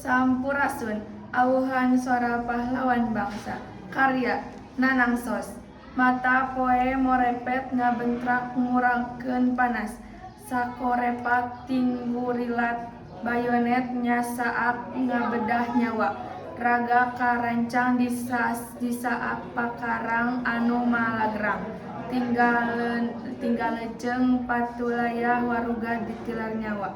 Sampurasun, awuhan sora pahlawan bangsa. Karya Nanang Sos. Mata poe morepet ngabentrak ngurangkeun panas. Sakorepat tinggurilat bayonet nyasaak ngabedah nyawa. Raga karancang disaak pakarang anu malagrang. Tinggaleceung patulayah waruga ditilar nyawa.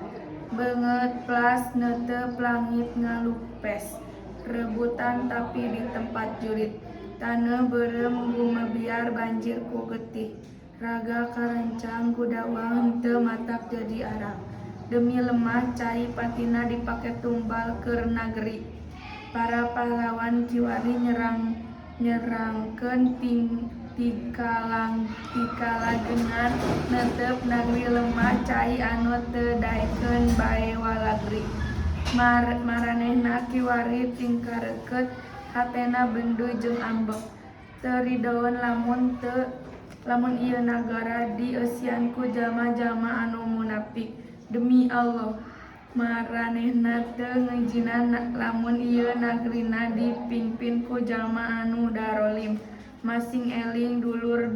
Beungeut plas neuteup langit ngalupes. Rebutan tapi di tempat jurit. Taneuh beureum gumebiar banjir ku getih. Raga karancang gudawang henteu matak jadi arang. Demi lemah cai patina dipake tumbal keur nagri. Para pahlawan kiwari nyerangkeun tikalagengan neuteup nagri lemah cai anu teu daekeun bae walagri. Maranehna kiwari tingkareukeut hatena bendu jeung ambek. Teu ridoeun lamun ieu nagara dieusian ku jalma-jalma anu munapik. Demi Allah, maranehna teu ngijinan lamun ieu nagrina dipingpin ku jalma anu darolim. Masing eling dulur,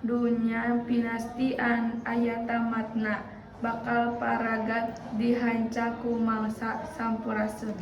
dunya pinasti aya tamatna. Bakal paragat dihanca ku mangsa. Sampurasun.